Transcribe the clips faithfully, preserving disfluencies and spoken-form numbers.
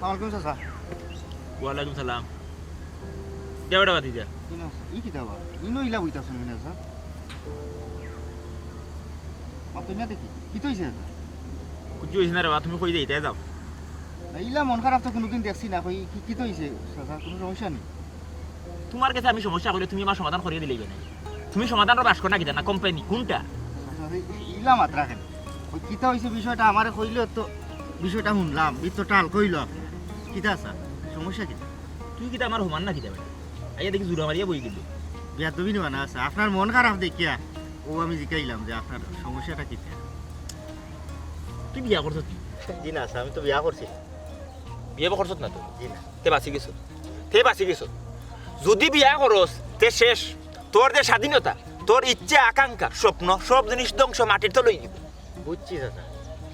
আসসালামু আলাইকুম চাচা। ওয়ালাইকুম সালাম। দে বেটা ভাতিজা। ইনো, ই কিতা বা? ইনো ইলা বইতাছইন কেনে চাচা? মাতইন না দেখি। কিতা অইছে চাচা? কিচ্ছু অইছে না রে বা, তুমি কই যাইতায় যাও। না, ইলা মন খারাপ তো কুনুদিন দেখছি না। কই, কি, কিতা অইছে চাচা? কুনু সমস্যা নি? তুমার গেছে আমি সমস্যা কইলে তুমি আমার সমাধান করিয়া দিলাইবায় না। তুমি সমাধানর বাক্স না কিতা, না কোম্পানি, কুনটা? চাচা, ইলা মাতরা কেনে? অউ কিতা অইছে বিষয়টা আমারে কইলে তো বিষয়টা হুনলাম, ভিতরটা হালকা অইলো আপনার। কিতা চাচা, সমস্যা কিতা? তুই কিতা আমার সমান না কিতা বেটা? আইয়া দেখি জুড়া মারিয়া বই গেলি। বেয়াদবি নিবা না চাচা, আপনার মন খারাপ দেখিয়া অউ আমি জিকাইলাম যে আপনার সমস্যাটা কিতা? তুই বিয়া করছস নি? জি না চাচা, আমি তো বিয়া করছি না। বিয়া করছস না তো? জি না। তে বাঁচি গেছস। তে বাঁচি গেছস। যুদি বিয়া করস, তে শেষ। তোর যে স্বাধীনতা, তোর ইচ্ছা, আকাঙ্ক্ষা, স্বপ্ন, সব জিনিস ধ্বংস, মাটির তলে অইযিবো। বুঝছি চাচা।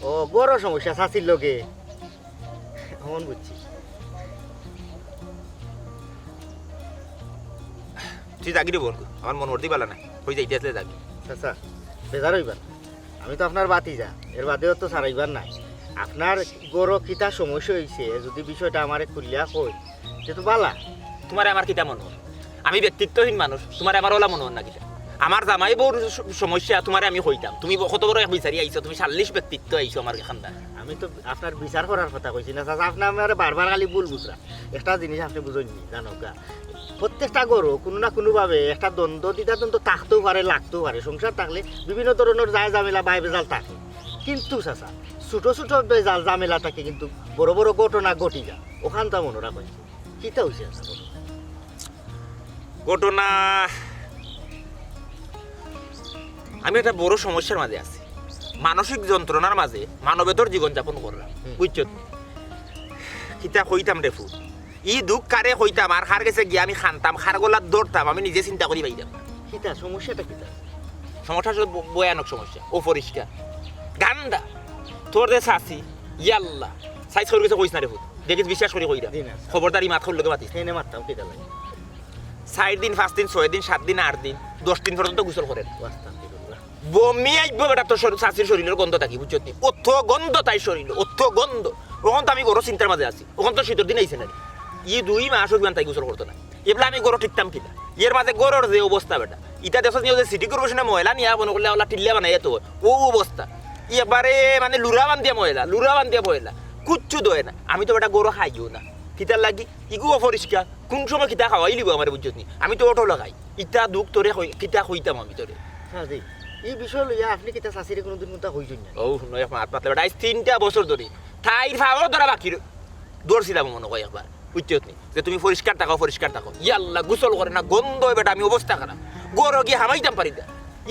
ও, বড় সমস্যা চাচির লগে। অখন বুঝছি। তুই যাগি রে বন্ধু, আমার মন অর্দি বালা নাই, কই যাইতে আছলে যাগি। চাচা, বেজার অইবা না। আমি তো আপনার ভাতিজা, এর বাদেও তো ছাড়াইবার নাই। আপনার ঘরো কিতা সমস্যা অইছে, যুদি বিষয়টা আমারে খুলিয়া কইন, তে তো বালা। তুমারে আমার কিতা মনো অয়? আমি ব্যক্তিত্বহীন মানুষ, তুমারে আমার অলা মনো অয় না কিতা? আমার জামাই বউর স-, সমস্যা তুমারে আমি কইতাম, তুমি ব-, কত বড় এক বিচারি আইছো, তুমি সাল্লিশ ব্যক্তিত্ব আইছো আমার খান্দান। আমি তো আপনার বিচার করার কথা কইছি না চাচা, আপনে আমারে বারবার খালি ভুল বুঝরা। একটা জিনিস আপনে বুঝইন নি, জানো গা? প্রত্যেকটা ঘরো কুনু না কুনুভাবে একটা দ্বন্দ্ব, দ্বিধাদ্বন্দ্ব থাকতেও পারে, লাগতেও পারে। সংসার থাকলে বিভিন্ন ধরনর যায় ঝামেলা, বায় বেজাল থাকে। কিন্তু চাচা, ছোট ছোট বেজাল ঝামেলা থাকি কিন্তু বড় বড় ঘটনা ঘটি যায়। অখানতা মনো রাখইন। কিতা অইছে চাচা ঘটনা? ঘটনা, আমি একটা বড় সমস্যার মাঝে আছি, মানসিক যন্ত্রণার মাঝে মানবেতর জীবন যাপন কররাম, হুম। বুঝছো? কিতা কইতাম রে ফুত, ই দুখ কারে কইতাম আর কার গেছে গিয়া আমি কানতাম, কার গলাত ধরতাম, আমি নিজে চিন্তা করি পাইরাম না। কিতা, সমস্যাটা কিতা? সমস্যা আসলে ব-, ভয়ানক সমস্যা, অপরিষ্কার, গান্দা। তোর যে চাচি, ইয়াল্লা, সাইজ করি গেছে কইস না রে ফুত, দেখিস বিশ্বাস করি কইরাম। জি না। খবরদার ই মাত করলে তো মাতিস। এনে মারতাম কিতা লাগে? চাইর দিন, পাঁচ দিন, ছয় দিন, সাত দিন, আট দিন, দশ দিন পর্যন্ত গোসল করের। আস্তাগফিরুল্লাহ। বমি আইবো বেটা তোর শর-, চাচির শরীলর গন্ধ থাকি, বুঝছত নি? অত গন্ধ তাইর শরীলর, অত গন্ধ। অখন তো আমি বড় চিন্তার মাঝে আছি। অখন তো শীতর দিন আইছে না নি? ই দুই মাস অইবো তাই গোসল করতো না। এবলা আমি ঘরো টিকতাম কিতা? এর মাঝে ঘরর যে অবস্থা বেটা। ইতা দেখছত নি যে সিটি কর্পোরেশনে ময়লা নিয়া মনো করলে অলা টিল্লা বানাইয়া তো অউ অবস্থা। ই একবারে মানে লুরা বান্ধিয়া ময়লা, লুরা বান্ধিয়া ময়লা। কুচ্ছু ধয় না। আমি তো বেটা ঘরো খাইও না। কিতার লাগি? ইগু অপরিষ্কার। কুন সময় কিতা খাওয়াইলিবো আমারে, বুঝছত নি? আমি তো অটো লাগাই। ইতা দুখ তোরে কই-, কিতা কইতাম আমি তোরে? হ্যাঁ, জি। ই বিষয় লইয়া আপনে কিতা চাচিরে কুনুদিন কুনতা কইছইন না? ও, নয়, এক মাত মাতলে বেটা, আইজ তিনটা বছর ধরি তাইর পাওর ধরা বাকি র-, ধরছিলাম মনো কয় একবার, বুঝছত নি? যে তুমি পরিষ্কার থাকো, পরিষ্কার থাকো। ইয়াল্লা, গোসল করে না, গন্ধ অয় বেটা, আমি অবস্থা খারাপ। ঘরো গিয়া হামাইতাম পারি না।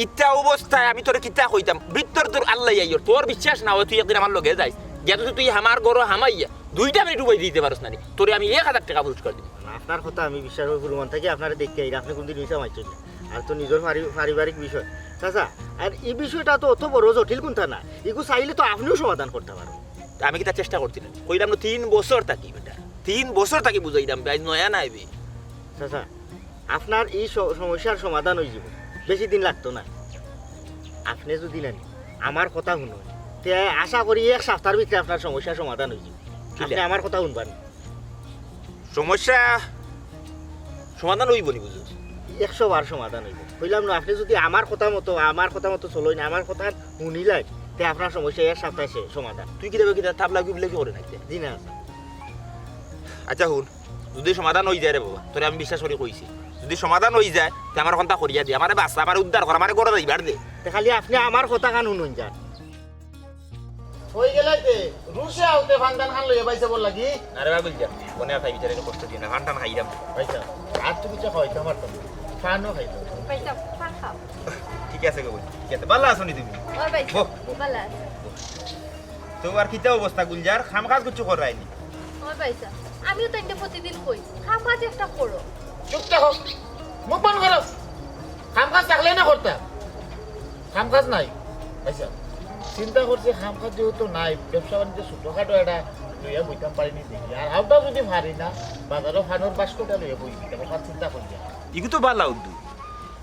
ইতা অবস্থায় আমি তোরে কিতা কইতাম? ভিতর তোর আল্লাহ আইয়র, তোর বিশ্বাস না অয়, তুই একদিন আমার লগে যাইস। গিয়া তুই, তুই আমার ঘরো হামাইয়া দুইটা মিনিট উবাই দিতে পারস না নি, তোরে আমি এক হাজার টেকা পুরস্কার দিমু। না, আপনার কথা আমি বিশ্বাস করি, প্রমাণ থাকি আপনারে দেখতে আইরা, আপনে কুনদিন মিছা মাতছইন না। আর তো নিজর পারি-, পারিবারিক বিষয়। চাচা, আর ই বিষয়টা তো অত বড় জটিল কুনতা না, ইগু চাইলে তো আপনেও সমাধান করতা পারইন। তা আমি কিতা চেষ্টা করছি না? কইলাম না, তিন বছর থাকি বেটা, তিন বছর থাকি বুঝাইলাম, ভাই, নয়া নাই বে। চাচা, আপনার ই স-, সমস্যার সমাধান অইযিবো, বেশি দিন লাগতো না। আপনে যুদি নানি আমার কথা হুনইন, তে আশা করি এক সাপ্তার ভিতরে আপনার সমস্যার সমাধান অইযিবো। কিলা? আপনে আমার কথা হুনবা নি? সমস্যা সমাধান অইবো নি বুঝো? একশো বার সমাধান অইবো। কইলাম না, আপনে যুদি আমার কথা মতো, আমার কথা মতো চলইন, আমার কথা হুনিলাইন, তে আপনার সমস্যা এক সপ্তাহে সে-, সমাধান। তুই কিতা কিতা তাবলা গুবলা কি করে নাকি? জি না। আচ্ছা হুন, যুদি সমাধান অইযায় রে বাবা, তোরে আমি বিশ্বাস করি কইছি, যুদি সমাধান অইযায়, তে আমার অখানতা করিয়া দে, আমারে বাঁচা, আমারে উদ্ধার কর, আমারে ঘরো যাইবার দে। তে খালি আপনে আমার কথাখান হুনইন যান। অইগেলাইতে রুশে আউতে ফান্দান খান লইয়া বাইসাবর লাগি। আরে বাবুল যা, মনে আর খাই বিচারে কষ্ট দিও না, ফান টান খাইরাম। ভাইসাব, আর তুমি চা খাওয়াইতে আমার তো ফানও খাইতো। ভাইসাব, ফান খাও। ঠিক আছে গো, ঠিক আছে। ভালা আছো নি তুমি? ওই ভাইসাব, বহ, বহ। ভালা আছি। তো আর কিতা অবস্থা গুলজার? কাম কাজ কিচ্ছু করায়নি? ওই ভাইসাব, আমিও তো এটা প্রতিদিন কই, কাম কাজ একটা করো। চুপ থাকো, মুখ বন্ধ করো। কাম কাজ থাকলে না করতাম, কাম কাজ নাই। আচ্ছা, চিন্তা করছি কাম কাজ যেহেতু নাই, ব্যবসা বাণিজ্য ছোটখাটো একটা লইয়া বইতাম পারি নি দেখি। আর হাউটা যুদি পারি না, বাজারো ফানর বাস্কটা লইয়া বই দিতাম, ওখান চিন্তা করি। ইগু তো ভালা উদ্যোগ।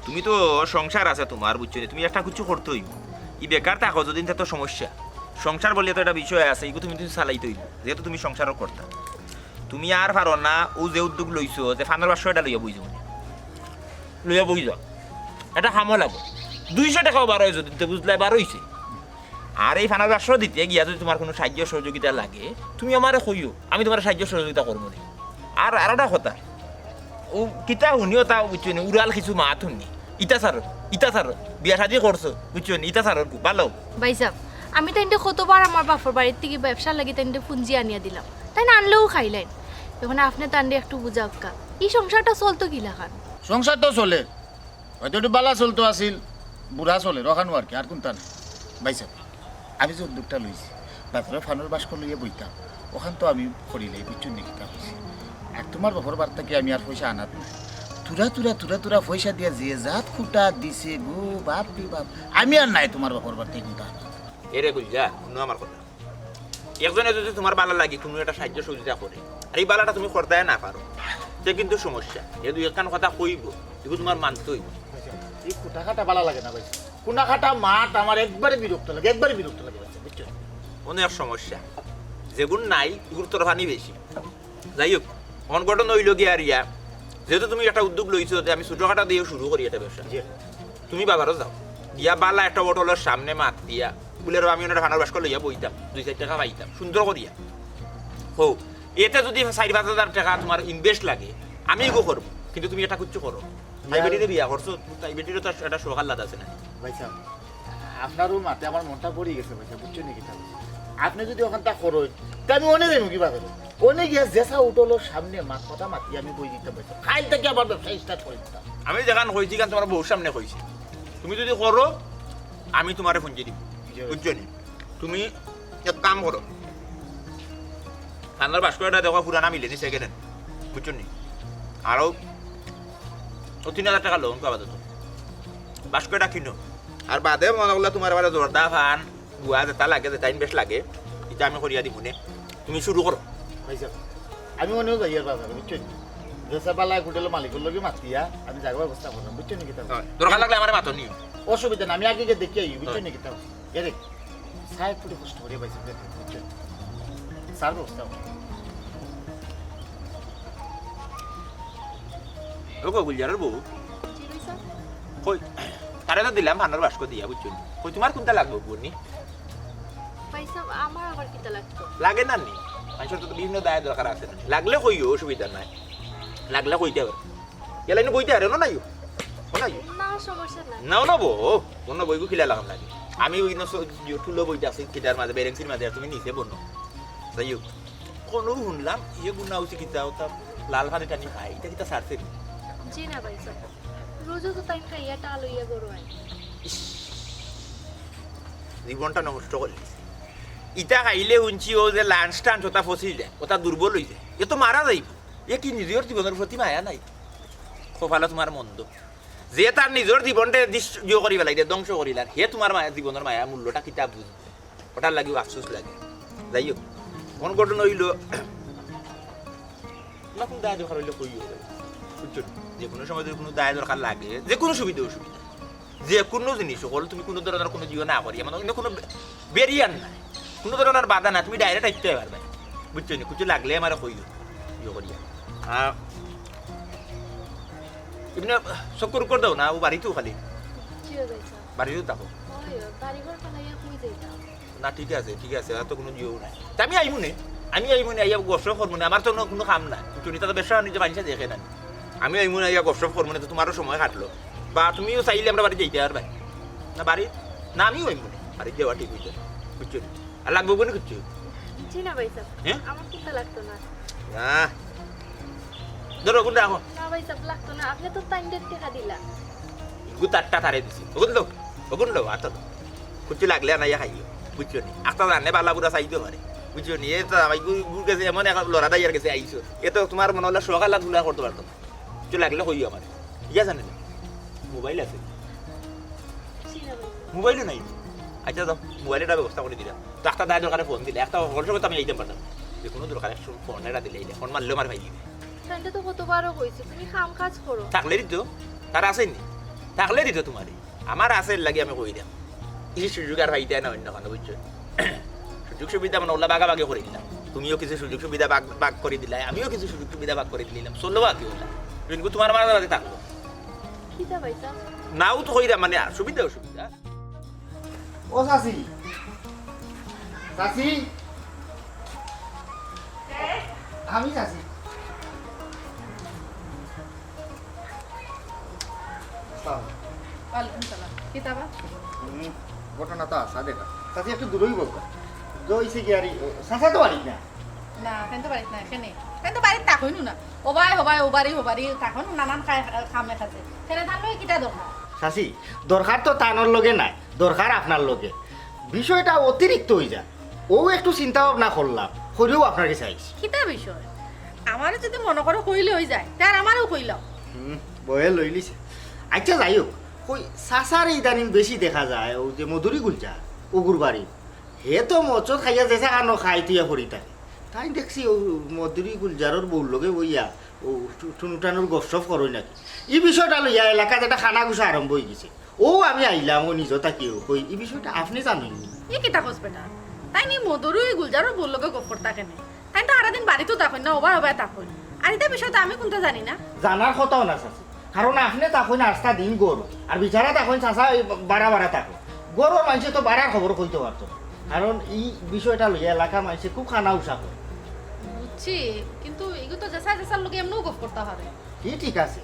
তুমি তো সংসার আছে তুমার, বুঝছো নি? তুমি একটা কিচ্ছু করতে অইবো। ই বেকার থাকো যুদি, তে তো সমস্যা। সংসার বলিয়া তো একটা বিষয় আছে, ইগু তুমি, তুমি চালাইতে অইবো, যেহেতু তুমি সংসারও করতা। তুমি আর পারো না, অউ যে উদ্যোগ লইছো, যে ফানর বাস্কটা লইয়া বই যাও, লইয়া বই যাও, এটা কামো লাগো। দুইশো টেকাও বার অয় যুদি, তে বুঝলায় বার অইছে। আর এই ফানর বাস্ক দিতে গিয়া যুদি তুমার কুনু সাহায্য সহযোগিতা লাগে, তুমি আমারে কইও, আমি তুমারে সাহায্য সহযোগিতা করমু নে। আর, আর একটা কথা, অউ কিতা হুনিও তা বুঝছো নি, উড়াল কিছু মাত হুনি। ইতা ছাড়ো, ইতা ছাড়ো, বিয়া শাদি করছো, বুঝছো নি, ইতা ছাড়ো, ভালা। ভাইসাব, আমি তাইনরে কতবার আমার বাপর বাড়ির থাকি ব্যবসার লাগি তাইনরে পুঞ্জি আনিয়া দিলাম, তাইন আনলেও খাইলাইন। এখন আপনে তানরে একটু বুঝাউক্কা, ই সংসারটা চলতো কিলাখান? সংসার তো চলে, হয়তো একটু ভালা চলতো আছিল, বুরা চলে, অখানউ আর কি, আর কুনতা নাই। ভাইসাব, আমি যে উদ্যোগটা লইছি, বাজারো ফানর বাস্ক লইয়া বইতাম, অখান তো আমি করিলাই, বুঝছো নি কিতা কইছি? আর তুমার বাপর বাড়ি থাকি আমি আর পয়সা আনাত না। থুড়া থুড়া, থুড়া থুড়া পয়সা দিয়া যে জাত খুটা দিছে গো, বাপ রে বাপ। আমি আর নাই তুমার বাপর বাড়ি থাকি কুনতা আনাত। এরে গুলজার, হুনো আমার কথা। একজনে যুদি তুমার ভালার লাগি কুনু একটা সাহায্য সহযোগিতা করে, আর ই ভালাটা তুমি করতায় না পারো, তে কিন্তু সমস্যা। এ দুই একখান কথা কইবো, ইগু তুমার মানতে অইবো। আচ্ছা, ই খুটা খাটা ভালা লাগে না ভাই। খুটা খাটা মাত আমার একবারে বিরক্ত লাগে, একবারে বিরক্ত লাগে ভাই, বুঝছো? অনেক সমস্যা। যেগুন নাই, ইগুর তরফানি বেশি। যাই হোক, অখন ঘটনা অইলো গিয়া আর ইয়া, যেহেতু তুমি একটা উদ্যোগ লইছো, তে আমি ছোটখাটো দিয়েও শুরু করি একটা ব্যবসা। জি। তুমি বাজারো যাও, গিয়া ভালা একটা হোটেলর সামনে মাত দিয়া, বুলে, "রে, আমি অনো ফানর বাস্ক লইয়া বইতাম, দুই চাইর টেকা পাইতাম, সুন্দর করিয়া।" হো, এতে যুদি চাইর পাঁচ হাজার টেকা তুমার invest লাগে, আমি ইগু করমু, কিন্তু তুমি এটা কিচ্ছু করো। তাই ইয়া। বেটিরে বিয়া করছো, তাই বেটিরও তো একটা শখ আহ্লাদ আছে না? ভাইসাব, আপনারও মাতে আমার মনটা পড়ি গেছে ভাইসাব, বুঝছো নি কিতা? আপনে যুদি অখানতা করইন, তে আমি অনে যাইমু কিবা করে। অনে গিয়া যেসা হোটেলর সামনে মাত কথা মাতি আমি বই দিতাম ভাইসাব। কাইল থাকি আমার ব্যবসা start করি দিতাম। আমি যেখান কইছি, ইখান তুমার বউর সামনে কইছি। তুমি যুদি করো, আমি তুমারে পুঞ্জি দিমু। জি। বুঝছো নি? তুমি এক কাম করো, ফানর বাস্ক এটা দেখো, পুরানা মিলে নি, second hand, বুঝছো নি? আরো অউ তিন হাজার টেকা লও, আপাতত বাস্ক এটা কিনো। আর বাদে মনো করলে তুমার বারে জর্দা, ফান, গুয়া যেটা লাগে, যেটা invest লাগে, ইটা আমি করিয়া দিমু নে। তুমি শুরু করো। ভাইসাব, আমি অনেও যাই আর বাজারো, বুঝছো নি? যেসা ভালা এক হোটেলর মালিকর লগে মাতিয়া আমি জাগার ব্যবস্থা করলাম, বুঝছো নি কিতা? হয়। দরকার লাগলে আমারে মাতো নিও। অসুবিধা না, আমি আগে গিয়া দেখি আই, বুঝছো নি কিতা? এরে, চা একটু কষ্ট করি ভাইসাব, দেখো, বুঝছো? চার ব্যবস্থা করো। ও গো, গুলজারের বউ। জি, ভাইসাব। কই, তারে তো দিলাম ফানর বাস্ক দিয়া, বুঝছো নি? কই, তুমার কুনটা লাগবো, বুনি? ভাইসাব, আমার আবার কিতা লাগতো? লাগে না নি? মানষর তো বিভিন্ন দায় দরকার আছে না। লাগলে কইও, অসুবিধা নাই। লাগলে কইতে পারো। এলা ইনো বইতে পারো না, নাইও? ও নাইও? না, সমস্যা নাই। নাও না বউ, অনো বইগু কিলা লাগাম লাগে। আমি অউ ইনো স-, ইয়ে, টুলো বইতে আছি, খিদার মাঝে, বেরেন্সির মাঝে, আর তুমি নিচে বনো। যাই হোক, কুনু হুনলাম, ইয়ে গুনা উচিত কিতা, ওটা লাল ভাতে টানি খায়, ইটা কিতা ছাড়ছে নি? জি না ভাইসাব, রোজও তো তাই খাইয়া টাল অইয়া গরু আয়। ইস, জীবনটা নষ্ট করলি। ইটা খাইলে হুনছি অউ যে লাঞ্চ টাঞ্চ ওটা ফসি যায়, ওটা দুর্বল অই যায়, এ তো মারা যাইবো। এ কি নিজর জীবনর প্রতি মায়া নাই? কপালো তুমার মন্দ। যে তার নিজর জীবনটা দিস-, ইয়ে করি ফেলাই দে, ধ্বংস করিলার, হে তুমার মায়া, জীবনর মায়া মূল্যটা কিতা বুঝবো? ওটার লাগিও আফসোস লাগে। যাই হোক, অখন ঘটনা অইলো, তুমার কুনু দায় দরকার অইলে কইও, বুঝছো নি? যে কুনু সময় যুদি কুনু দায় দরকার লাগে, যে কুনু সুবিধা অসুবিধা, যে কুনু জিনিস অকল তুমি কুনু ধরনর কুনু জিও না করিয়া, মানে অন্য কুনু বে-, barrier নাই, কুনু ধরনর বাধা নাই, তুমি direct আইতে পারবায়, বুঝছো নি? কিচ্ছু লাগলে আমারে কইও, ইয়ে করিয়া। আর এমনে চক্কর করে দাও না, ও বাড়িতেও খালি। জি ভাইসাব। বাড়িতেও থাকো। ওই বাড়িঘর ফালাইয়া কই যাইতাম? না, ঠিক আছে, ঠিক আছে, আর তো কোনো জিও নাই। তা আমি আইমু নে, আমি আইমু নে, আইয়া গপসপ করমু নে, আমার তো কোনো, কোনো কাম নাই। তুমি তো ব্যবসা বাণিজ্য মানুষে দেখে না। আমি আইমু নে, আইয়া গপসপ করমু নে, তো তোমারও সময় কাটলো। বা তুমিও চাইলে আমরা বাড়ি যাইতে পারবায়। না বাড়ি, না আমিও আইমু নে, বাড়ি যাওয়া ঠিক হইতে, বুঝছো নি? আর লাগবো কোনো কিচ্ছু? জি না ভাইসাব। হ্যাঁ? আমার কুন্তা লাগতো না। না। ধরো, কোনটা এখন? না ভাইসাব, লাগতো না। আপনি তো তাইনরে টেকা দিলা। ইগু তারটা তারে দিছি। ওগুন লো, ওগুন লো, আর তো লো। কিছু লাগলে আনাইয়া খাইও, বুঝছো নি? আস্তা জানে বালা বুড়া চাইতে পারে, বুঝছো নি? এ তো আমার গু-, গুর গেছে এমন এক লড়া দাইয়ার গেছে আইছো। এ তো তোমার মনে হলে সকাল আর গুলা করতে পারতো না। কিছু লাগলে কইও আমার, ঠিক আছে নি? মোবাইল আছে? জি না ভাইসাব। মোবাইলও নাই। আচ্ছা, দাও, মোবাইল একটা ব্যবস্থা করে দিলাম। তো একটা দায় দরকারে ফোন দিলে, একটা অন্য সময় তো আমি আইতাম পারতাম। যে কোনো দরকারে ফোন এটা দিলে, ফোন মারলেও আমার ভাই দিবে। তাইনরে তো কতবারও কইছি, তুমি কাম কাজ করো। থাকলে দিত, তার আছে নি? থাকলে দিত তোমারে। আমার আছে, এর লাগি আমি কই দিলাম। এই সুযোগ আর পাইতে না অন্য কোনো, বুঝছো? সুযোগ সুবিধা মানে ওলা বাগাবাগি করে দিলাম। তুমিও কিছু সুযোগ সুবিধা ভাগ, ভাগ করে দিলাই, আমিও কিছু সুযোগ সুবিধা ভাগ করে দিলাম। চললো বাকি ওলা। কিন্তু তোমার মাঝে মাঝে থাকলো। কিতা ভাইসাব? নাও তো কইরা মানে আর সুবিধা অসুবিধা। ও চাচি, চাচি, আমি চাচি। আসসালাম। ওয়ালাইকুম সালাম। কিতা বা? হুম, ঘটনা তো আসা দেখা। চাচি একটু দূরই বলতো। যে হইছে কি আর ই-, চাচা তো বাড়িত না। না, তাইন তো বাড়িত না, এখানে। তাইন তো বাড়িত থাকইন না। ও ভাই, ও ভাই, ও বাড়ি, ও বাড়ি, থাকইন নানান কায়-, কামে কাজে। কেনে তান লগে কিতা দরকার? চাচি, দরকার তো তানর লগে নাই, দরকার আপনার লগে। বিষয়টা অতিরিক্ত হই যায়, ও একটু চিন্তা ভাবনা করলাম, করিও আপনার কাছে আইছি। কিতা বিষয়? আমারে যদি মনে করো কইলে হই যায়, তে আর আমারেও কইলাও। হুম, বয়ে লইলিছে। আচ্ছা, যাই হোক, কই চাচার ইদানিং বেশি দেখা যায়, ও যে মধুরী গুলজার, ওগুর বাড়ি, হে তো মচত খাইয়া যে চা খানো খাই তুইয়া পড়ি থাকে। তাই দেখছি ও মধুরী গুলজারর বউর লগে বইয়া ও টু-, টুনুটানুর গপসপ করই নাকি। এই বিষয়টা লইয়া এলাকাত একটা কানাঘুষা আরম্ভ হয়ে গেছে। ও আমি আইলাম, ও নিজ থাকিও কই, এই বিষয়টা আপনি জানেননি? ই কিতা কস বেটা? তাইন ই মধুরী গুলজারর বউর লগে গপ করতা কেনে? তাইন তো সারাদিন বাড়িত থাকইন না, ওবায় ওবায় থাকইন। আর ইতা বিষয় তো আমি কুন্তা জানি না। জানার কথাও না চাচি, কারণ আপনি থাকইন আস্তা দিন ঘর, আর বিচারা থাকইন চাচা এই বাড়া বাড়া থাকইন। ঘরর মানষে তো বাড়ার খবর কইতে পারতো না, কারণ এই বিষয়টা লইয়া এলাকার মানষে খুব কানাঘুষা করে। বুঝছি, কিন্তু ইগু তো যেচা যেচার লগে এমনেও গপ করতা পারে। ই ঠিক আছে,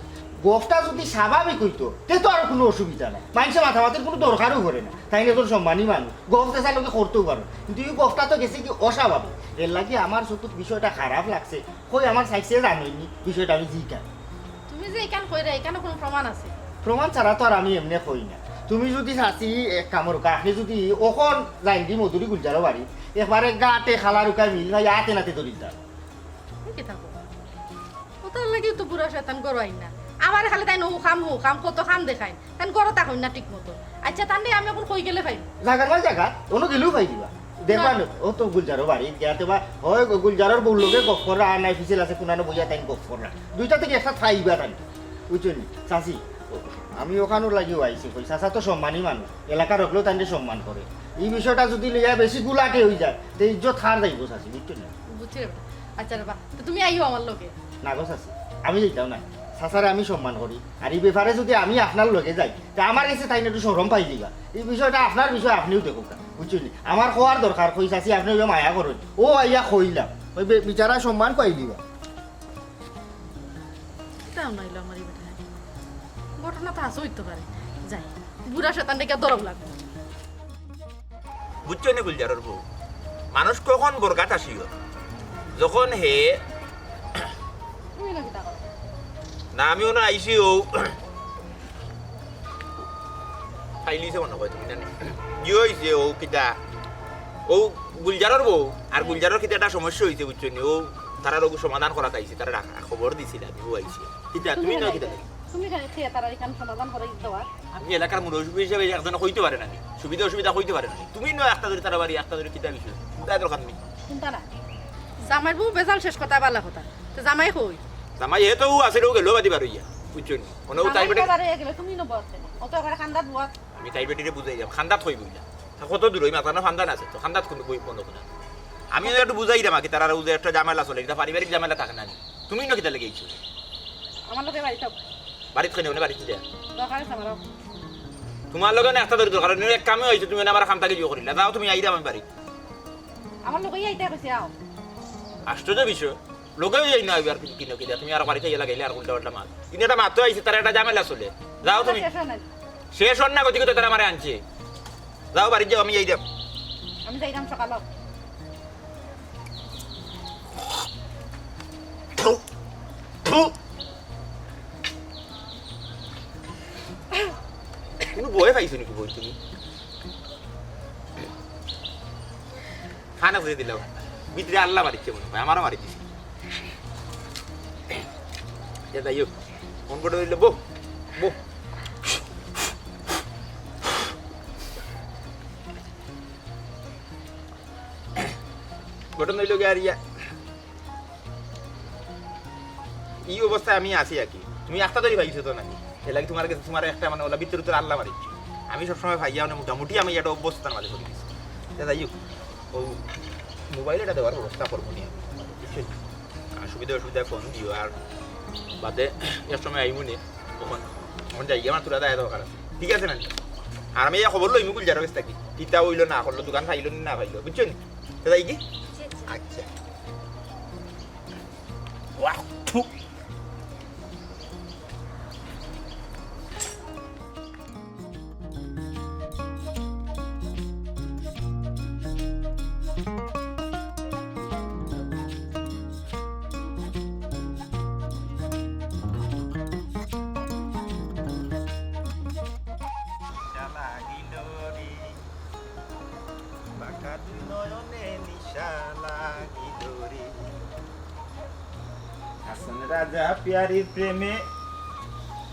গপটা যদি স্বাভাবিক হইতো, তে তো আর কোনো অসুবিধা নাই, মানষে মাতামাতির কোনো দরকারও পড়ে না। তাইন একজন সম্মানী মানুষ, গপ যেচার লগে করতেও পারো, কিন্তু এই গপটা তো গেছে কি অস্বাভাবিক। এর লাগি আমার চকুত বিষয়টা খারাপ লাগছে। কই আমার চাচিয়ে জানইননি বিষয়টা, আমি জিকাই। তুমি যে ইখান কইরা, ইখানো কোনো প্রমাণ আছে? প্রমাণ ছাড়া তো আর আমি এমনে কই না। তুমি যদি চাচি এক কাম করো, আপনি যদি অখন যাইন দি মধুরী গুলজারর বাড়ি, একবারে গাটে খালা রুকায় মিল ভাই আতে নাতে ধরি দাও। ই কিতা কও? ওটার লাগি তো বুড়া শয়তান ঘরো আইন না। আমারে খালি তাইন ও কাম, ও কাম, কত কাম দেখাইন। তাইন ঘরো থাকইন না ঠিক মতো। আচ্ছা, তানরে আমি অখন কই গেলে পাইমু? জাগার মাঝে জাগা, অনো গেলেও পাই দিবা। দেখবা না, ও তো গুলজারর বাড়ি গিয়া তো বা হয় গু-, গুলজারর বউর লগে গপ কররা, আর নাই পিছে আছে কুনানো বইয়া তাইন গপ কররা। দুইটা থাকি একটা থাইবা তাইন, বুঝছো নি? চাচি, ও, আমি অখানোর লাগিও আইছি, কই চাচা তো সম্মানী মানুষ, এলাকার অকলেও তাইনরে সম্মান করে। এই বিষয়টা যদি লইয়া বেশি গুলাটে হই যায়, তে ইজ্জত হার যাইবো চাচি, বুঝছো নি? বুঝছি রে বেটা। আচ্ছা রে বা, তো তুমি আইও আমার লগে। না গো চাচি, আমি যাইতাম না। চাচারে আমি সম্মান করি, আর এই ব্যাপারে যদি আমি আপনার লগে যাই, তে আমার গেছে তাইন একটু শরম পাই দিবা। এই বিষয়টা আপনার বিষয়, আপনিও দেখুক না, বুঝছো নি? আমার কওয়ার দরকার, কই চাচি, আপনি ওই মায়া করইন, ও আইয়া কইলাম, ওই বে-, বিচারা সম্মান পাই দিবা। কিতা হুনাইলো আমার এই বেটায়? ঘটনা তো হাছাউ অইতো পারে। যাই, বুড়া শয়তানরে গিয়া ধরাউ লাগবো। বুঝছো নি গুলজারর বউ? মানুষ কখন বরগাত আসিও, যখন হে তুমি না কিতা করো? না, আমি অনো আইছি ও। খাইলিছে মনে হয় তুমি জানি। কি হইছে ও কিতা? ও গুলজারর বউ, আর গুলজারর কিতা একটা সমস্যা হইছে বুঝছো নি? ও তারার ওগু সমাধান করা চাইছে, তারা রাখা খবর দিছিল আমি ও আইছি। কিতা তুমি না কিতা? তুমি খালি খেয়ে তারা এখানে সমাধান করে দিতে পার। আমি এলাকার মুরব্বি হিসাবে একজন কইতে পারে না নি, সুবিধা অসুবিধা কইতে পারে না নি। তুমি নয় একটা ধরে তারা বাড়ি একটা ধরে কিতা বিষয়? কোথায় দরকার নেই। শুনতা না? জামাইর বউ বেজাল শেষ কথা বালা কথা। তো জামাই কই? জামাই হে তো ও আছে, ও গেল বাদি বার হইয়া, বুঝছো নি? মানে ও তাই জামাই বেটে বাজারে গেলে তুমি নবর। ও তো এবারে কান্দাত বুয়াত। আমি তাই বেটিরে বুঝাই যাব, কান্দাত কই বইলা। তা কত দূর ওই মাথা না ফান্দা না আছে, তো কান্দাত কোন বই বন্ধ করে। আমি ওদের একটু বুঝাই দাম আগে, তারা ওদের একটা ঝামেলা চলে, এটা পারিবারিক ঝামেলা থাকে না নি। তুমি না কিতা লেগে ইচ্ছু? আমার লগে বাড়ি থাক। বাড়িত কই না, বাড়িত যা। দরকার আছে আমারও। তুমার লগে না একটা দরকার, কারণ এক কামে আইছো, তুমি না আমার কামটা গিয়ে করিলা। যাও তুমি, আইরাম আমি বাড়িত। আমার লগে আইতে কইছে, আও। আশ্চর্য বিষয়, লগে যাই না, এবার কি, কি না, কি না, তুমি আর বাড়িত আইয়া লাগাইলে আর উল্টা পাল্টা মাত। ইনো একটা মাত তো আইছে, তার একটা ঝামেলা চলে। যাও তুমি। শেষ অর না। শেষ অর না, গতিকে তো তারা আমারে আনছে। যাও, বাড়িত যাও, আমি যাইরাম। আমি যাইরাম সকালে। থু, থু। কুনু বই পাইছো নাকি বই তুমি? খানা বুঝে দিলাম। ভিতরে আল্লাহ মারিচ্ছে মনে হয়, আমারও মারি দিছে। এ যাই হোক, মন করে দিলে বউ, বউ। ঘটনা হইল গিয়া আর ইয়া, ই অবস্থায় আমি আছি আর কি। তুমি একটা ধরি পাইছো তো নাকি? এর লাগি তোমার কাছে তোমার একটা মানে ওলা ভিতরে ভিতরে আল্লাহ মারিচ্ছে। আমি সবসময় ভাইয়া মানে মোটামুটি আমি একটা অবস্থার মাঝে পড়ে গেছি। তে যাই হোক, ও মোবাইল এটা দেওয়ার ব্যবস্থা করবো নি আমি, বুঝছো নি? আর সুবিধা অসুবিধায় ফোন দিও, আর বাদে এক সময় আইমু নে, তখন, তখন যাই আমার তোরা দায় দরকার আছে, ঠিক আছে না নি? আর আমি এই খবর লইমু গুলজারর কাছ থাকি, কিতা হইলো না করলো, দোকান পাইলো নি না পাইলো, বুঝছো নি? তে যাই কি? আচ্ছা। ওয়াহ, থু। বাঁকা দুই নয়নে নিশা লাগিল রে। হাসান রাজা পিয়ারির প্রেমে।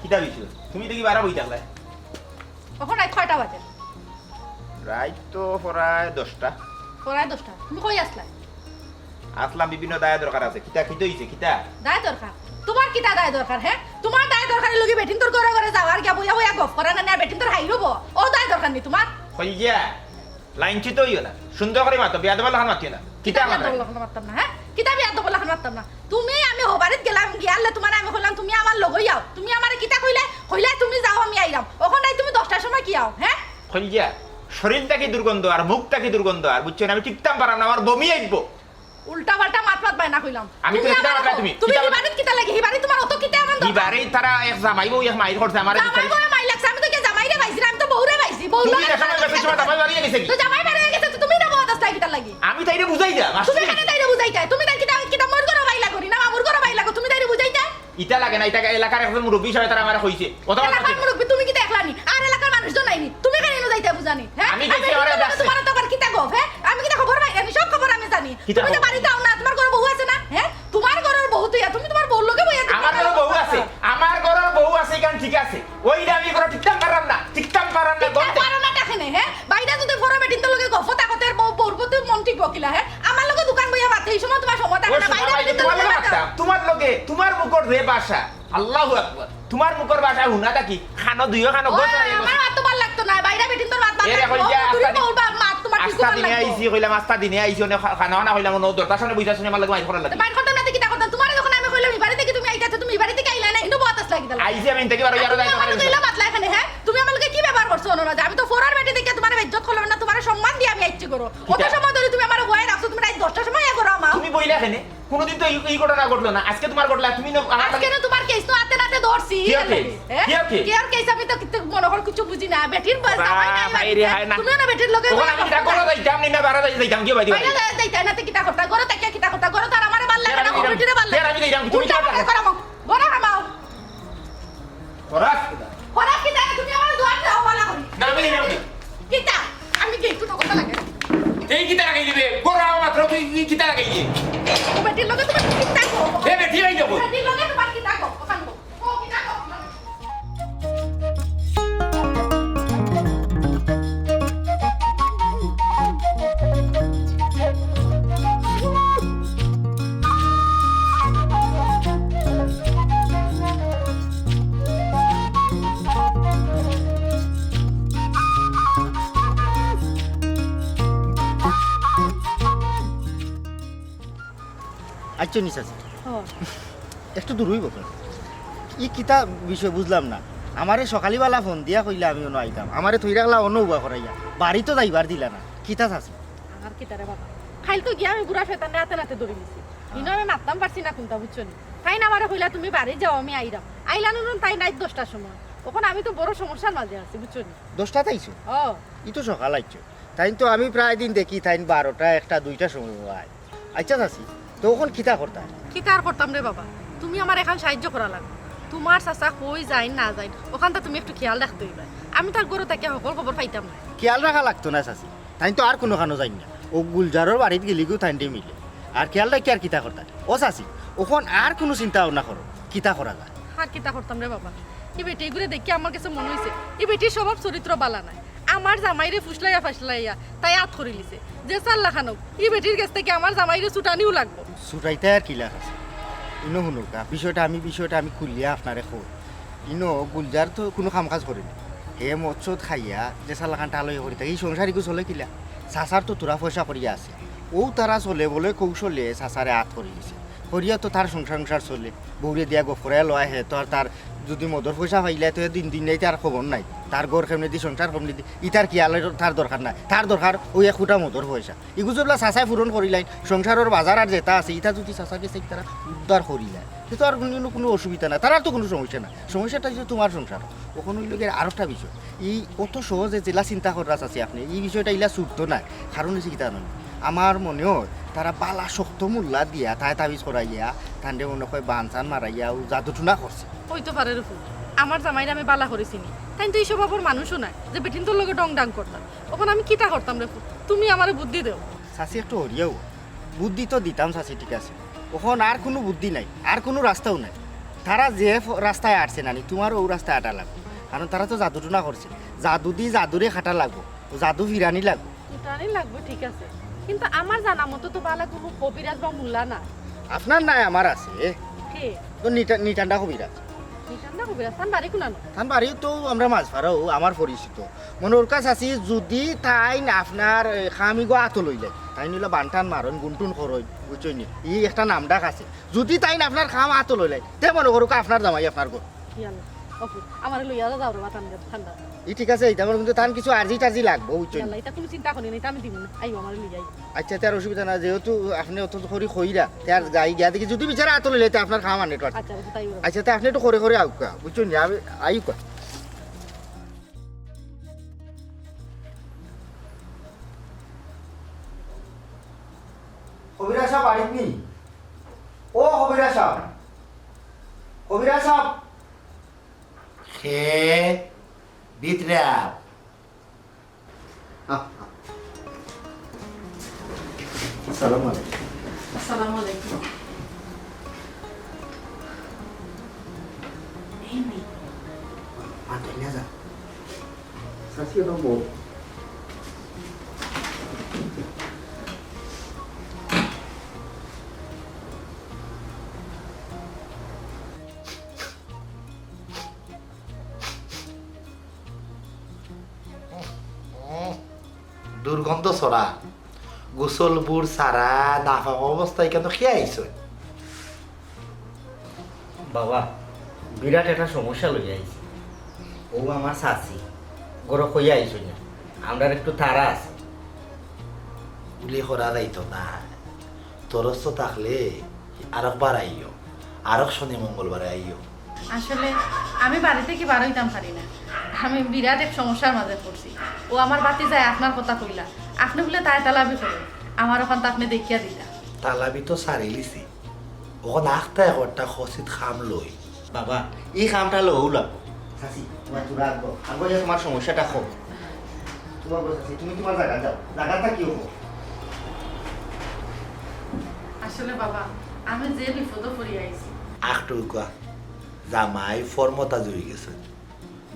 কিতা বিষয়? তুমি দেখি বারা বই থাকলায়। অখন রাইত কয়টা বাজে? রাইত তো প্রায় দশটা। প্রায় দশটা। তুমি কই আছলায়? আছলাম বিভিন্ন দায় দরকার আছে। কিতা, কিতা অইছে? কিতা? দায় দরকার? তোমার কিতা দায় দরকার, হে? তোমার দায় দরকারর লাগি বেটিন্তর ঘরে ঘরে যাওয়া আর গিয়া বইয়া বইয়া গফ করা না, না বেটিন্তর হাই হবো? ও দায় দরকার নি তোমার? কইয়া, লাইনচ্যুত অইও না। সুন্দর করি মাতো, বেয়াদবর লাখান মাতিও না। কিতা কিতা আমার বেয়াদবর লাখান মাততাম না, হে? কিতা বেয়াদবর লাখান মাততাম না? তুমি আমি হবারিত গেলাম, গিয়ালে তোমারে আমি কইলাম, "তুমি আমার লগে আও।" তুমি আমারে কিতা কইলায়? কইলায়, "তুমি যাও, আমি আইরাম।" অখন রাইত তুমি দশটার সময় কিয়া আও, হে? কইয়া, শরীর থাকি দুর্গন্ধ আর মুখ থাকি দুর্গন্ধ আর, বুঝছো নি? আমি টিকতাম পাররাম না, আমার বমি আইবো। উল্টা পাল্টা মাত মাতবায় না কইলাম। আমি তো তুমি কিতা আমার মাতলায় কও, তুমি? তুমি কিতা মাত- হিবারিত কিতা লাগি? হিবারিত তোমার অত কিতা এমন দরকার? হিবারে তারা এক জামাই বউ এক মাইর করছে আমার জামাই ভিতরে। বউয়ে মাইর লাগছে, আমি তো কিয়া জামাইরে পাইছি না, আমি তো বউরে পাইছি। বউ তুমি লগে যে সময় আমি গেছো, সময় জামাই বাড়ি গেছে কি? তো জামাই বাড়ি গেছে, তো তুমি না বউত আছলায় কিতার লাগি? আমি তাইরে বুঝাই যা, মাস্টার। তুমি কেনে তাইরে বুঝাইতায়? তুমি তাইর কিতা, কিতা মোর ঘরো ভাই লাগো নি না মামুর ঘরো ভাই লাগো? তুমি তাইরে বুঝাইতায়? ইতা লাগে না, ইতা এলাকার একজন মুরব্বি হিসাবে তারা আমারে কইছে। অত কথা এলাকার মাতে। মুরব্বি তুমি কিতা একলা নি? আর এলাকার মানুষজন নাই নি? তুমি কেনে ইনো যাইতায় বুঝানি? হে? আমি গেছি, আমি আমার তো কাছে। তোমার তো আবার কিতা গো, হে? আমি কিতা খবর পাই না নি? সব খবর আমি জানি। কিতা তুমি তো খবর? বাড়িত আও না, তোমার ঘরো বউ আছে না? হে? তোমার ঘরর বউ তো ইয়া, তুমি তোমার বউর লগে বইয়া আমার ঘরো বউ আছে, আমার ঘরর বউ আছে, ইখান ঠিক আছে। ওই যে আমি ঘরো টিকতাম পাররাম না, টিকতাম পাররাম না, টিকতাম গন্ধে। পারো না তা কেনে, হে? বাইরে যদি ফরো বেটিন্তর লগে গফ করতে করতে বউ, বউর প্রতি মন টিকবো কিলা, হে? আমার লগে দোকান বইয়া মাতে, এই সময় তোমার সময় থাকে ওই না, সময় বাইরে বাইরে বেটিন্তর তোমার লগে লগে মাতে। মাততাম। তোমার লগে, তোমার মুখর যে ভাষা, আল্লাহু আকবার। তোমার মুখর ভাষা হুনা থাকি, খানো দুইও খানো ও, গজা হয়ে গেছে। আমার মাত তো ভালা লাগতো না, বাইরে বেটিন্তর মাত ভালা এ লাগতো। দেখো, এই যে ও, আস্তা দূরে দিন, বউর বা-, মাত তোমার আস্তা কিছু ভালা দিনে লাগতো। আইছি, কইলাম, আস্তা দিনে আইছি, অনে খা-, খানা খানা কইলাম, অনে দরজার সামনে বইয়া শুনে আমার লগে মাইর করার তো লাগে। মাইর করতাম না, তো কিতা করতাম? তোমারে যখন আমি কইলাম, "ই বাড়ি থাকি তুমি আইতায়, তুমি ই বাড়ি থাকি আইলায় না, ইনো বউত আছলায় কিতার লাগি?" আইছি আমি, ইন থাকি বারো, আর ইয়ারো তুমি দায়িত্ব আমার করে লগে দিছি। ইলা মাতলায় কেনে, হে? তুমি আমার লগে কি ব্যবহার করছো, অনো না? যে আমি তো ফরর বেটি দেখিয়া তোমারে বেইজ্জত করলাম না, তোমারে সম্মান দিয়া আমি আইছি ঘরো। অত কিতা? সময় ধরি তুমি আমারে বওয়াই রাখছো, তুমি রাইত দশটার সময় ইয়া করো আমার। তুমি বইলা কেনে? কোনোদিন তো এই, এই ঘটনা ঘটলো না, আজকে তোমার ঘটলা, তুমি না আমার আজকে তো তোমার কেস তো আতে নাতে ধরছি, কিতা কেস? হে? কিতা কেস? কিতা কেস? আমি তো কিচ্ছু মনে কর কিচ্ছু বুঝি না। বেটির বা-, বাহ, জামাই নাই ভাই রে, বাড়িতে। হায় না। তুমিও না বেটির লগে তখন আমি কিতা করো যাইতাম নি না, বাড়া যাই-, যাইতাম, কিও বাইদি বাইরে বাইরে? যাইতায় না, তে কিতা করতা? ঘরো থাকিয়া কিতা করতা? ঘরো তো আর আমারে ভালা লাগে না, আমি ও যাইতাম, বেটিরে ভালা লাগে। আমি যাইতাম, তুমি উল্টা কিতা পাল্টা করো? করো, ঘরো হামাও। খরচ কিতা? খরচ কিতা? তুমি আমার দুয়ার যাও, ভালা করি। না, আমি যাইতাম না। কিতা? আমি কি একটু তখন লাগে? এই কিতা লাগাই দিবে? ঘরো হামাও মাত্র তুই, তুই কিতা লাগাই দিয়ে? ও বেটির লগে তোমার কিতা গো? এ বেটি ভাই যাবো। বেটির লগে তোমার কিতা গো? ওখান গো। ও কিতা গো? আচ্ছা, নিশা আছে। ও। একটু দূর হইব তো। ই কিতা বিষয় বুঝলাম না। আমারে সকালিবালা ফোন দিয়া কইলা আমি অনো আইতাম, আমারে থই রাখলা অনো উবা করাইয়া, বাড়িত যাইবার দিলা না, কিতা চাচি? আর কিতা রে বাবা, কাইল তো গিয়া আমি বুড়া শয়তানরে আতে নাতে ধরি নিছি। ইনো আমি মাততাম পারছি না কুনতা, বুঝছো নি? তাইন আমারে কইলা, "তুমি বাড়ি যাও, আমি আইরাম।" আইলা নুন তাইন রাইত দশটার সময়। অখন আমি তো বড় সমস্যার মাঝে আছি, বুঝছো নি? দশটাত আইছো? ও, ই তো সকাল আইছো। তাইন তো আমি প্রায় দিন দেখি তাইন বারোটা, একটা, দুইটার সময় আয়। আচ্ছা চাচি, তো অখন কিতা করতা? কিতা আর করতাম রে বাবা, তুমি আমার এখান সাহায্য করা লাগবো। তুমার চাচা কই যাইন না যাইন, অখানতা তুমি একটু খেয়াল রাখতে অইবা। আমি তার ঘরো থাকিয়া হকল খবর পাইতাম না। খেয়াল রাখা লাগতো না চাচি, তাইন তো আর কুনুখানো যাইন না। অউ গুলজারর বাড়িত গেলিগিউ তাইনরে মিলে। আর খেয়াল রাখিয়া আর কিতা করতা? ও চাচি, অখন আর কুনু চিন্তা ভাবনা করো, কিতা করা যায়? আর কিতা করতাম রে বাবা, ই বেটি ইগুরে দেখিয়া আমার গেছে মনো অইছে, ই বেটির স্বভাব চরিত্র বালা নায়। আমার জামাইরে ফুসলাইয়া ফাসলাইয়া তাই আত করিলিছে। যেছার লাখান অউক, ই বেটির গেছ থাকি আমার জামাইরে ছুটানিউ লাগবো। ছুটাইতায় আর কিলা আছে? ইনো হুনউক্কা, বিষয়টা আমি, বিষয়টা আমি খুলিয়া আপনারে কই। ইনো গুলজার তো কুনু কাম কাজ করে না। হে মদ-সদ খাইয়া যেছার লাখান টাল অইয়া পড়ি থাকে, ই সংসার ইগু চলে কিলা? চাচার তো থুড়া পয়সা কড়ি আছে। অউ তারা চলে বলে কৌশলে চাচারে আত করিলিছে। করিয়া তো তার সংসার-সংসার চলে। বউরে দিয়া গফ করাইয়া লওয়া হে তো আর তার যুদি মদর পয়সা পাইলায় তো হে দিন দুনিয়াইত তার খবর নাই। তার ঘর কেমনেদি, সংসার কেমনেদি, ইতার খেয়ালর তার দরকার নাই। তার দরকার অউ এক ফুটা মদর পয়সা। ইগু যেবলা চাচায় পূরণ করিলাইন, সংসারর বাজার আর যেতা আছে, ইতা যুদি চাচার গেছ থাকি তারা উদ্ধার করিলায়, তে তো আর কুনু, কুনু অসুবিধা নাই, তারার তো কুনু সমস্যা নাই। সমস্যাটা অইছে তুমার সংসার। অখন অইলোগি আরোকটা বিষয়, ই অত সহজে যেলা চিন্তা কররা চাচি আপনে, ই বিষয়টা ইলা ছুটতো নায়। কারণ অইছে কিতা জানইন, আমার মনে অয় তারা বালা শক্ত মুল্লা দিয়া তায় তাবিজ করাইয়া, তানরে মনে অয় বান-চান মারাইয়া অউ জাদু-টুনা করছে। অইতো পারে রে ফুত, আমার জামাইরে আমি বালা করি চিনি, তাইন তো ই স্বভাবর মানুষও নায় যে বেটিন্তর লগে ঢং-ঢাং করতা। অখন আমি কিতা করতাম রে ফুত, তুমি আমারে বুদ্ধি দেও। চাচি একটু হরিয়া অও। বুদ্ধি তো দিতাম চাচি, ঠিক আছে। অখন আর কুনু বুদ্ধি নাই, আর কুনু রাস্তাও নাই। তারা যে ফ-, রাস্তায় আটছে নানি, তুমারও অউ রাস্তায় আটা লাগবো। কারণ তারা তো জাদু-টুনা করছে। জাদুদি জাদুরে কাটা লাগবো, জাদু ফিরানি লাগবো। ফিরানি লাগবো, ঠিক আছে, কিন্তু আমার জানা মতো তো বালা কুনু কবিরাজ বা মুল্লা না। আপনার নায়, আমার আছে। কে? তো নিটা-, নিটান্ডা কবিরাজ। নিটান্ডা কবিরাজ, তান বাড়ি কুনানো? তান বাড়ি তো আমরা মাঝপাড়া, অউ আমার পরিচিত। মনে করউক্কা চাচি, যুদি তাইন আপনার, এ, কাম ইগু আতো লইলাইন, তাইন অইলা বান-টান মারইন, গুন-টুন করইন, বুঝছইন নি? ই একটা নাম-ডাক আছে। যুদি তাইন আপনার কাম আতো লইলাইন, তে মনে করউক্কা আপনার জামাই আপনার ঘর। ইয়াল্লা, ওকে, আমারে লইয়া যাও রে বা, ঠান্ডা, ঠান্ডা। ই ঠিক আছে, ইতা আমার কিন্তু তান কিছু আর্জি-টার্জি লাগবো, বুঝছইন নি? ইয়াল্লা, ইতা কুনু চিন্তা করিও না, ইতা আমি দিমু না। আইও, আমারে লইয়া আইও। আচ্ছা, তে আর অসুবিধা নাই, যেহেতু আপনে অত করি কইরা, তে আর যাই গিয়া দেখি, যুদি বিচারা আতো লইলে, তে আপনার কাম আনে তো আর। আচ্ছা, আচ্ছা, তাই অইবো। আচ্ছা, তে আপনে একটু করে করে আউক্কা, বুঝছইন নি? আমি আইউক্কা। কবিরাজ সাব বাড়িত নি? ও কবিরাজ সাব, কবিরাজ সাব। কে? ভিতরে আও। আসসালামু আলাইকুম। আসসালামু আলাইকুম। এই মেয়ে। মা, তুই না যা। চাচি, এটা বল। দুর্গন্ধ ছড়া, গোসল বুড় সারা, নাফাক অবস্থায় কেন খেয়ে আইছো? বাবা, বিরাট একটা সমস্যা লইয়া আইছি। অউ আমার চাচি, ঘরো কইয়া আইছইন না, আমরার একটু তাড়া আছে। গুলি করা যাইতো না, তরস্ত থাকলে আরক বার আইও, আরক শনি মঙ্গলবারে আইও। আসলে আমি বাড়ি থাকি বার অইতাম পারি না, আমি বিরাট এক সমস্যার মাঝে পড়ছি। অউ আমার ভাতিজায় আপনার কথা কইলা, আপনে বুলে তায় তালাবি করইন, আমার অখানতা আপনে দেখিয়া দিতা। তালাবি তো সারিলিছি, অখন আখতা একটা খসিত কাম লই। বাবা, ই কামটা লও লাগবো। চাচি, তুমার থুড়া আগো, আগো ইয়া তুমার সমস্যাটা কও। তুমার গো চাচি, তুমি তুমার জাগাত যাও, জাগাত থাকিও কও। আসলে বাবা, আমি যে বিপদো পড়ি আইছি। আখটুকা, জামাই ফরমতা জুড়ি গেছে।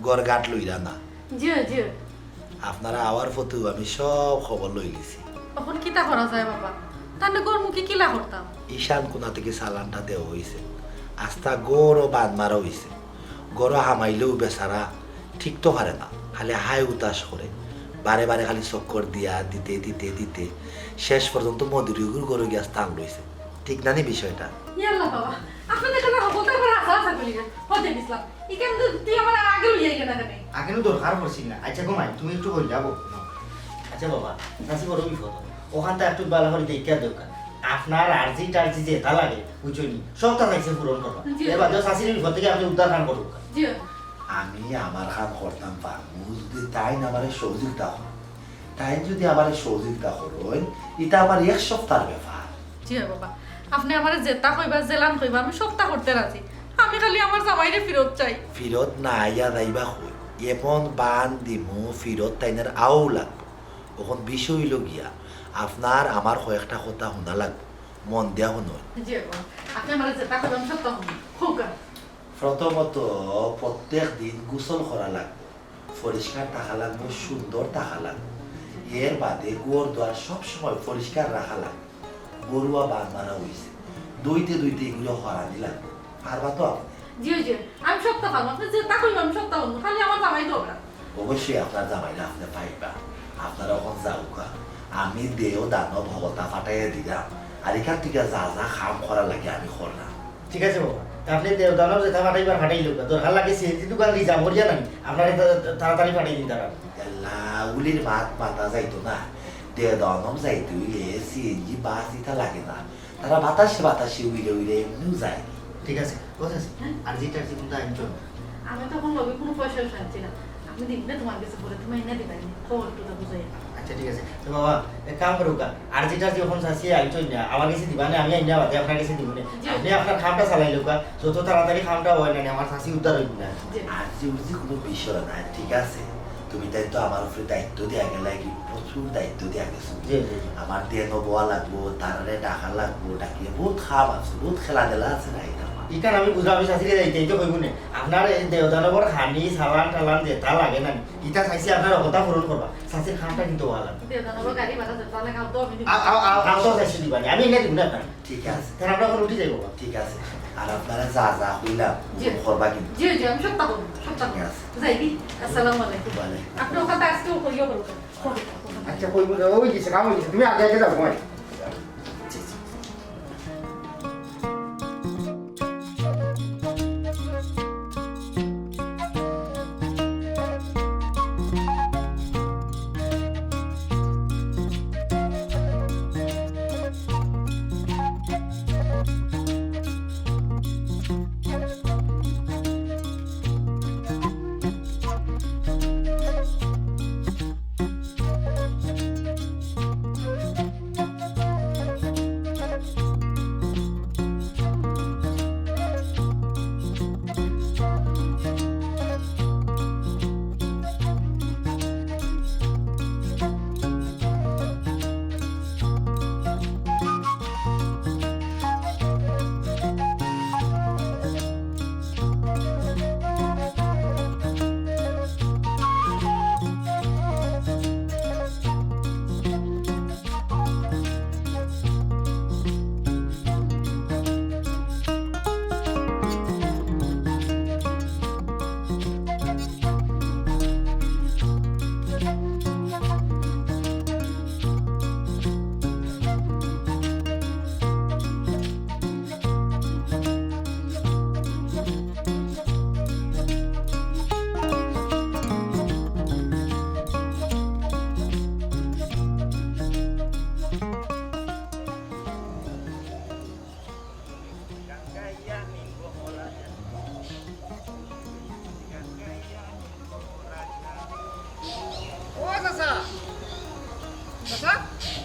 ঘর গাট লইরা না। জি, জি। আপনারা আওয়ার পথেউ আমি সব খবর লইলিছি। অখন কিতা করা যায় বাবা? তানরে ঘরমুখী কিলা করতাম? ঈশান কোনা থাকি চালানটা দেওয়া অইছে। আস্তা ঘরও বান মারা অইছে। ঘরো হামাইলেও বেচারা টিকতো পারে না। খালি হায় হুতাশ করে। বারে বারে খালি চক্কর দিয়া দিতে, দিতে, দিতে শেষ পর্যন্ত মদুরিগুর ঘরো গিয়া স্থান লইছে। ঠিক না নি বিষয়টা? ইয়াল্লা বাবা, আপনার দেখে না, হকলতা করে হাসা হাসা করি না। হতে দিছলাম। ইখান তো তুই আমার আগে লইয়া গেলে না কেন? আগে তো দরকার পড়ছিল না। আচ্ছা গো মাই, তুমি একটু হইলা বো। আচ্ছা বাবা, চাচি বড় বিপদ। ওখানটা একটু বালা করে দেখিয়া দেউক্কা। আপনার আর্জি টার্জি যেটা লাগে, বুঝছইন নি? সবটা চাইছে পূরণ করবা। জি। এর বাদেও চাচির বিপদ থাকি আপনি উদ্ধার খান করুক। জি। আমি আমার কাম করতাম পারমু, যদি তাইন আমারে সহযোগিতা করইন। তাইন যদি আমারে সহযোগিতা করইন, ইটা আমার এক সপ্তাহর ব্যাপার। জি বাবা, আপনি আমারে যেটা কইবা, যেলান কইবা, আমি সবটা করতে রাজি। আমি খালি আমার জামাইরে ফিরত চাই। ফিরত না আইয়া যাইবা কই? এমন বান দিমু, ফিরত তাইনর আও লাগবো। অখন বিষয় অইলো গিয়া, আপনার আমার কয়েকটা কথা হুনা লাগবো, মন দিয়া হুনইন। জি বাবা, আপনি আমারে যেটা কইবা, আমি সবটা হুনমু। কউক্কা। প্রথমত, প্রত্যেক দিন গোসল করা লাগবো, পরিষ্কার থাকা লাগবো, সুন্দর থাকা লাগবো। এর বাদে ঘর দুয়ার সব সময় পরিষ্কার রাখা লাগবো। ঘরুয়া বান মারা অইছে, ধুইতে ধুইতে ইগুলো হরানি লাগবো। পারবা তো আপনি? জি, জি, আমি সবটা পারমু। আপনি যেটা কইবা, আমি সবটা পারমু। খালি আমার জামাই তো ওরা। অবশ্যই আপনার জামাইরে আপনি পাইবা। আপনারা অখন যাউক্কা। আমি দেও দানব হকলতা পাঠাইয়া দিলাম। আর ইখান থাকি যা যা কাম করা লাগে আমি করলাম। ঠিক আছে বাবা, তে আপনি দেও দানব যেটা পাঠাইবার পাঠাইলাউক্কা। দরকার লাগে সিএনজি দোকান রিজার্ভ করিয়া নানি, আপনারে তা-, তাড়াতাড়ি পাঠাই দিন তারা। আল্লাহ, উলির মাত মাতা যাইতো না। দেও দানব যাইতে অইলে সিএনজি বাস ইটা লাগে না। তারা বাতাসে বাতাসে উড়ে উড়ে এমনেউ যায়। ঠিক আছে, কথা আছে। হ্যাঁ? আর্জি টার্জি কুনতা আনছো না? আমি তো অখন লগে কুনু পয়সা আনছি না। আমি দিমু না তোমার গেছে পরে, তুমি এনে দিবা নি। খবর তো বুঝাই। আচ্ছা, ঠিক আছে। তো বাবা, এক কাম করুক্কা, আর্জি টার্জি অখন চাচি আনছো না, আমার গেছে দিবা না, আমি আইনা বাদে আপনার গেছে দিমু নে। জি। আপনি আপনার কামটা চালাইলাউক্কা, যত তাড়াতাড়ি কামটা অয় না নে, আমার চাচি উদ্ধার অইবো না। জি। আর্জি উর্জি কুনু বিষয় না, ঠিক আছে? তুমি তাইন তো আমার উপরে দায়িত্ব দিয়া গেলায়, কি প্রচুর দায়িত্ব দিয়া গেছো। জি, জি, জি। আমার দেনো বওয়া লাগবো, তারারে ডাকা লাগবো, ডাকিয়া বউত কাম আছে, বউত খেলাধুলা আছে না, ইটা আমার। ইখান আমি বুঝলাম, আমি চাচিরে যাইতে, এই তো কইবো নে। আপনার এই দেও দানবর খানি, চালান টালান যেটা লাগে না, ইটা চাইছি আপনার হকলতা পূরণ করবা। চাচির কামটা কিন্তু অওয়া লাগবো। দেও দানবর গাড়ি ভাড়া যেটা লাগে, খাও তো আমি দিমু। আ-, আ-, আ-, আ-, তো চাইছি দিবা নে, আমি এনে দিমু না আপনার। ঠিক আছে। তাহলে আমরা অখন উঠি যাই বাবা। ঠিক আছে। আর আপনারা যা যা কইলাম, জি। করবা কিন্তু। জি, জি, আমি সবটা করমু, সবটা করমু। ঠিক আছে। যাই কি? আসসালামু আলাইকুম। ওয়ালাইকুম। আপনি ওখান থেকে আজকেও কইও বলবেন। আচ্ছা, কইবো না, অই গেছে, কাম অই গেছে, তুমি আগে আগে যাও, ঘুমাই। জি, জি। ও চাচা, চাচা।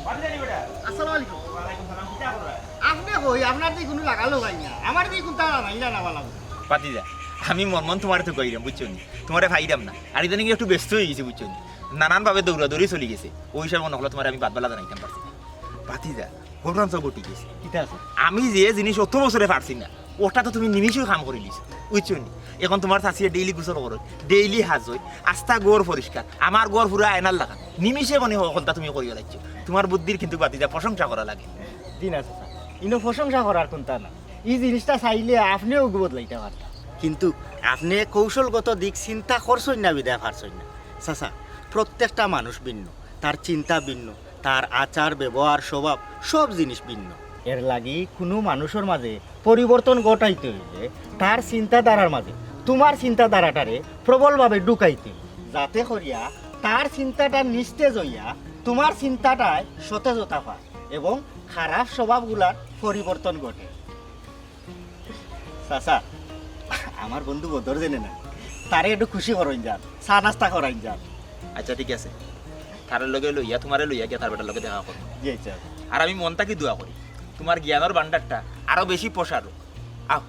বাড়ি যাইনি বেটা? আসসালামু আলাইকুম। ওয়ালাইকুম সালাম, কিতা কররা? আপনে কই, আপনার দি কুনু লাগালো ভাই না, আমার দি কুনতা না, না, না, না, বালা। ভাতিজা, আমি মন মন তোমারে তো কইরাম, বুঝছো নি? তোমারে পাইরাম না। আর ইদানিং একটু ব্যস্ত অই গেছি, বুঝছো নি? নানান ভাবে দৌড়াদৌড়ি চলি গেছে। অউ হিসাবে মনে অইলো তোমারে আমি বাদ বালা জানাইতাম পারছি না। ভাতিজা, ঘটনা সব ঘটি গেছে। কিতা আছে? আমি যে জিনিস অত বছরে পারছি না, ওটা তো তুমি নিমিষেই কাম করি লিছো, বুঝছো নি? এখন তোমার চাচিয়ে ডেইলি গোসল করইন, ডেইলি হাজইন, আস্তা ঘর পরিষ্কার, আমার ঘর পুরা আয়নার লাখান। নিমিষে মানে হকলতা তুমি করিয়া লাইছো। তোমার বুদ্ধির কিন্তু ভাতিজা প্রশংসা করা লাগে। জি না চাচা, ইনো প্রশংসা করার কুনতা না। ই জিনিসটা চাইলে আপনেও বদলাইতা পারতা। কিন্তু আপনে কৌশলগত দিক চিন্তা করছইন না বিধায় পারছইন না। চাচা, প্রত্যেকটা মানুষ ভিন্ন, তার চিন্তা ভিন্ন, তার আচার, ব্যবহার, স্বভাব, সব জিনিস ভিন্ন। এর লাগি কুনু মানুষর মাঝে পরিবর্তন ঘটাইতে হইলে তার চিন্তাধারার মাঝে তোমার চিন্তাধারাটারে প্রবলভাবে ঢুকাইতে হইবে, যাতে করিয়া তার চিন্তাটা নিস্তেজ হইয়া তোমার চিন্তাটায় সতেজতা পায় এবং খারাপ স্বভাবগুলার পরিবর্তন ঘটে। চাচা, আমার বন্ধু বদর যেনে না, তারে একটু খুশি করইন যান, চা নাস্তা করাইন যান। আচ্ছা, ঠিক আছে, তার লগে লইয়া, তোমারে লইয়া গিয়া তার বেটার লগে দেখা করো। জি আচ্ছা। আর আমি মন থাকি দোয়া করি, তোমার জ্ঞানর ভান্ডারটা আরো বেশি প্রসার হোক। আও।